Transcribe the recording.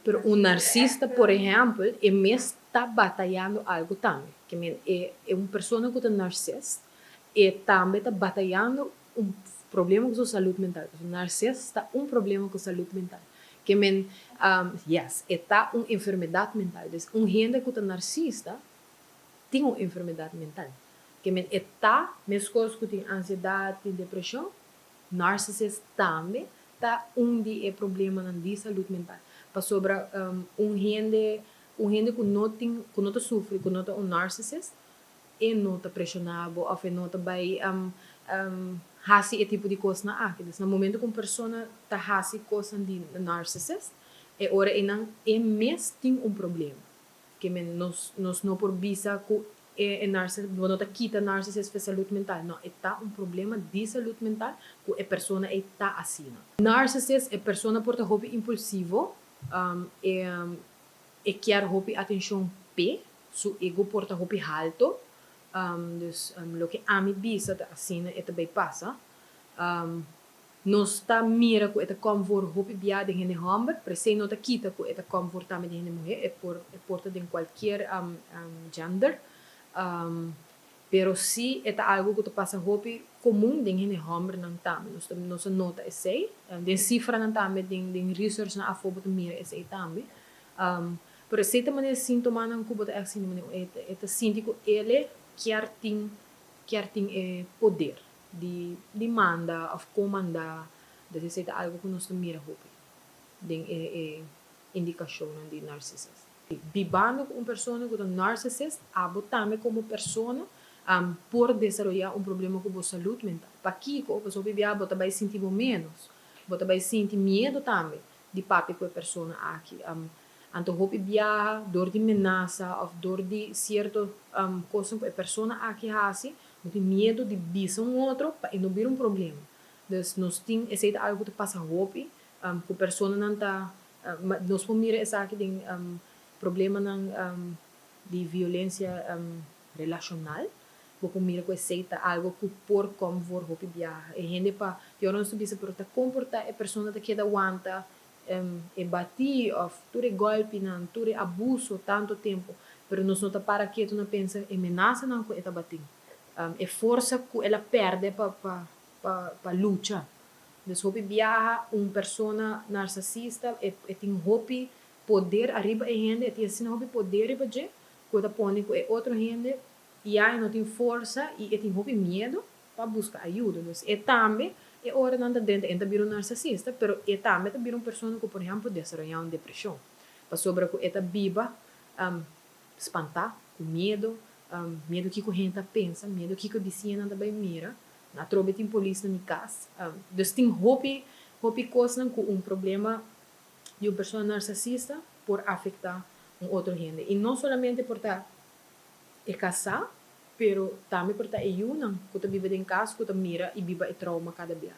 Pero un narsista, por ehèmpel, e mes ta batayando algu tambe. Ke men e un persona ku ta narsist, e tambe ta batayando un problema ku su salú mental. Un narsist ta un problema ku salú mental. Ke men, yes, e ta un enfermedat mental. Dus un hende ku ta narsista tin un enfermedat mental. Ke men e ta, meskos ku tin ansiedat, tin depreshon, narcissist tambe ta un di e problemanan di salú mental. Pasobra un hende ku no tin, ku no ta sufri, ku no ta un narcissist, e no ta preshoná bo òf e no ta bai hasi e tipo di kosnan aki. Dus na momento ku un persona ta hasi kosnan di narcissist, e ora einan e mes tin un problema. Ke men nos no por bisa ku e narcissist, no ta kita narcissist for salú mental. No, e ta un problema di salú mental ku e persona ei ta asina. Narcissist, e persona por ta hopi impulsivo, e ke hopi atenshon p'e, su ego por ta hopi haltu, dus loke ami bisa ta asina e ta bai pasa. Nos ta mira ku e ta kom voor hopi bia den hende hòmber, pero esei no ta kita ku e ta kom voor tambe den hende muhé, e por ta den kualkier gender. Pero si e ta algu ku ta pasa hopi komun den hende hòmbernan tambe. Nos nota esei, den sifranan tambe, den research nan afó bo ta mira esei tambe. Pero esei ta manera síntomanan ku bo ta echt sinti, manera e ta sinti ku e kier tin e poder di manda òf komandá. Dus esei ta algu ku nos ta mira hopi den e indikashonnan di narcissist. Bibando ku un persona ku ta narcissist, abo tambe komo persona por desaroyá un problema ku bo salú mental. Pakiko, pasobra bia bo ta bai sinti bo menos, bo ta bai sinti miedu tambe di papia ku e persona aki. Anto hopi bia dor di menasa òf dor di sierto kos ku e persona aki hasi, bo tin miedu di bisa un otro pa e no bira un problema. Dus nos tin esei ta algu ku ta pasa hopi, ku personanan ta, nos por mira esaki den problemanan di violensia relashonal. Bo por mira ku esei ta algu ku por kom voor hopi bia. E hende pa, di ora nos ta bisa, pero ta komportá e persona ta keda wanta e bati òf tur e gòlpinan, tur e abuso tantu tempu, pero nos no ta para ketu na pensa e menasanan ku e tabatin. E forsa ku el a pèrdè pa lucha. Dus hopi biaha un persona narsisista e tin hopi poder ariba e hende, e tin asina hopi poder riba dje, ku e ta pone ku e otro hende ya no tin forsa i e tin hopi miedu pa buska ayudo. Dus e tambe, e ora nan ta drenta, e ta bira un narsisista, pero e tambe ta bira un persona ku, por ehèmpel, desaroyá un depreshon. Pasobra ku e ta biba spantá, ku miedu, miedu kiko hende ta pensa, miedu kiko bisiñanan ta bai mira, atrobe tin polis na mi kas. Dus tin hopi, hopi kosnan ku un problema di un persona narsisista por afektá un otro hende. I no solamente por ta e kasá, pero tambe por ta e yunan ku ta biba den kas, ku ta mira i biba e trauma kada bia.